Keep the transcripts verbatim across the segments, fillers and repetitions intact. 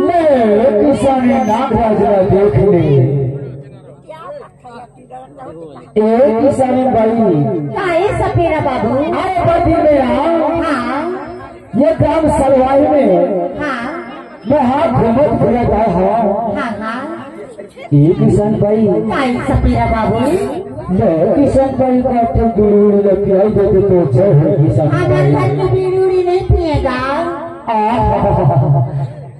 ले, किसानी नागराज ला देख ले। ए किसानी बाई। काहे सपेरा बाबू? अरे बदी में आओ। हाँ। ये ग्राम सलवाई में हाँ। मैं हाँ घूमत फिरत आया हूँ। हाँ, हाँ। ए किसान बाई। काहे सपेरा बाबू? ले किसान बाई का तो बीड़ी उड़ी लेके आई देते तो अच्छा है किसान अगर बाई। तक तो बीड़ी उड़ी नहीं पिएगा। आहा।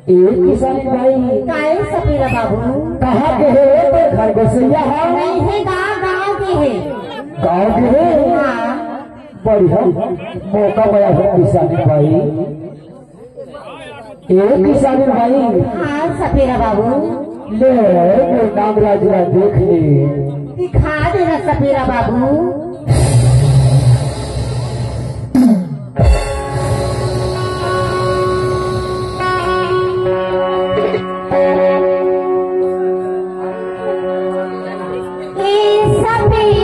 ए किसान बाई। काहे सपेरा बाबू? कहाँ के है ये तो घर बसैया है? नहीं है, गाँव, गाँव के है। गाँव के है? हाँ। बढ़िया मौका पाया है किसान बाई। ए किसान बाई। हाँ सपेरा बाबू। ले, वो नागराज ला देख ले। दिखा देना सपेरा बाबू। ए सपेरा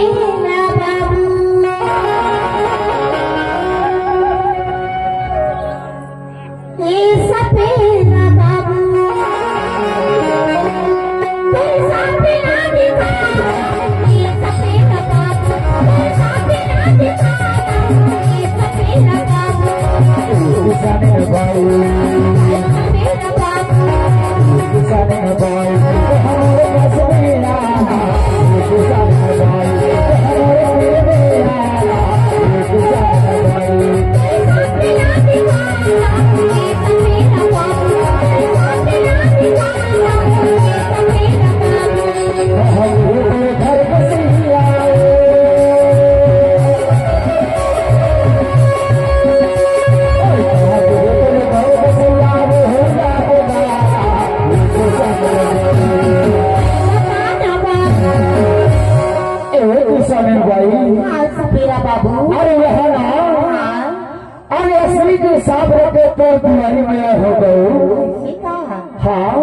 बाबू। ए सपेरा बाबू, तेरे साथ ना दिखा। ए सपेरा बाबू, तेरे साथ ना दिखा। ए सपेरा बाबू, ए सपेरा बाबू, हमारे बस में आना। ए, किसान बाई। हाँ, सपेरा बाबू। अरे, यहाँ ना। हाँ। अरे, असली के सांप रहते तो दुआरी में हो गए। ऐसे का? हाँ।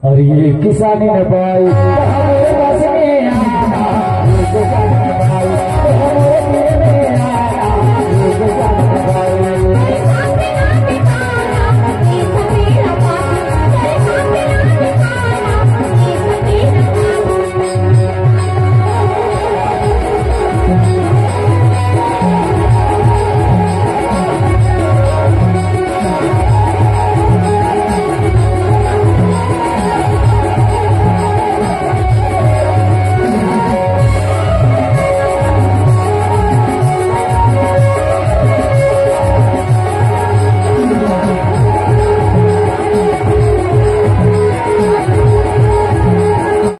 अरे, ये किसानी न बाई। हमारे पास में आना।